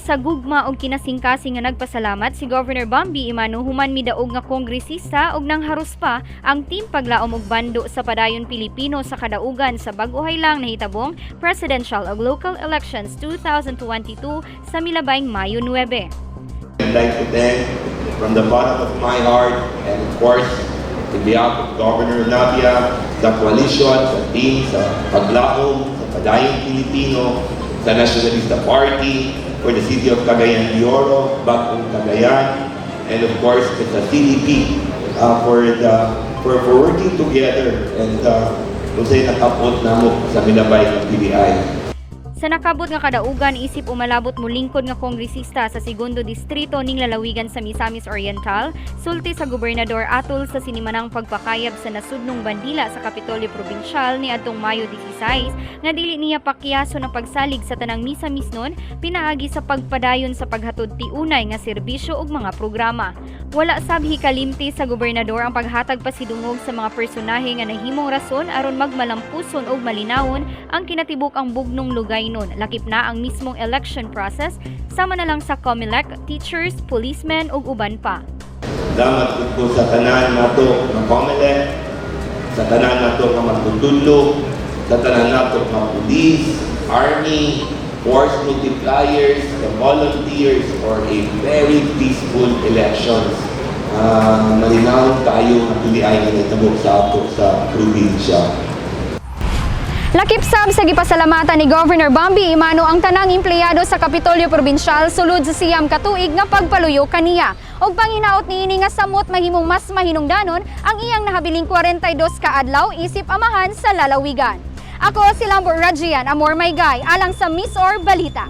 Sa gugma og kinasingkasing nga nagpasalamat si Governor Bambi Emano human midaog nga kongresista og nangharos pa ang Team Paglaom ug Bando sa Padayon Pilipino sa kadaugan sa bag-ohay lang nahitabong presidential ug local elections 2022 sa milabayng Mayo 9. I'd like to thank from the bottom of my heart and, of course, in behalf of Governor Navia, the coalition, sa team, sa Paglaom, sa Padayon Pilipino, sa Nacionalista Party, for the City of Cagayan de Oro, Bagong Cagayan, and of course sa CDP for working together and kung sa'yo nakapot namo sa milabay ng PBI. Sa nakabot nga kadaugan isip umalabot molingkod nga kongresista sa segundo distrito ning lalawigan sa Misamis Oriental, sulti sa gobernador atol sa sinimanang pagpakayab sa nasudnong bandila sa Kapitolyo Probinsyal ni adtong Mayo 16 nga dili niya pakyaso ng pagsalig sa tanang Misamisnon pinaagi sa pagpadayon sa paghatod tiunay nga serbisyo ug mga programa. Wala sab hikalimti sa gobernador ang paghatag pasidungog sa mga personahe nga nahimong rason aron magmalampuson ug malinawon ang kinatibuk-ang bugnong lugaynon, lakip na ang mismong election process, sama na lang sa COMELEC, teachers, policemen ug uban pa. Salamat pud ko sa tanan nato nga COMELEC, sa tanan nato nga magtutudlo, sa tanan nato nga police, army, force multipliers, the volunteers for a very peaceful elections. Malinawon kaayo nga piliay nga nahitabo sa ato sa probinsya. Lakip sab sa gipasalamatan ni Governor Bambi Emano ang tanang empleyado sa Kapitolyo Probinsyal sulod sa 9 ka tuig nga pagpaluyo kaniya. Ug panginaot niini nga samot mahimong mas mahinungdanon ang iyang nahabiling 42 ka adlaw isip amahan sa lalawigan. Ako si Lambo Rajian, Amor May Gay, alang sa MisOr Balita.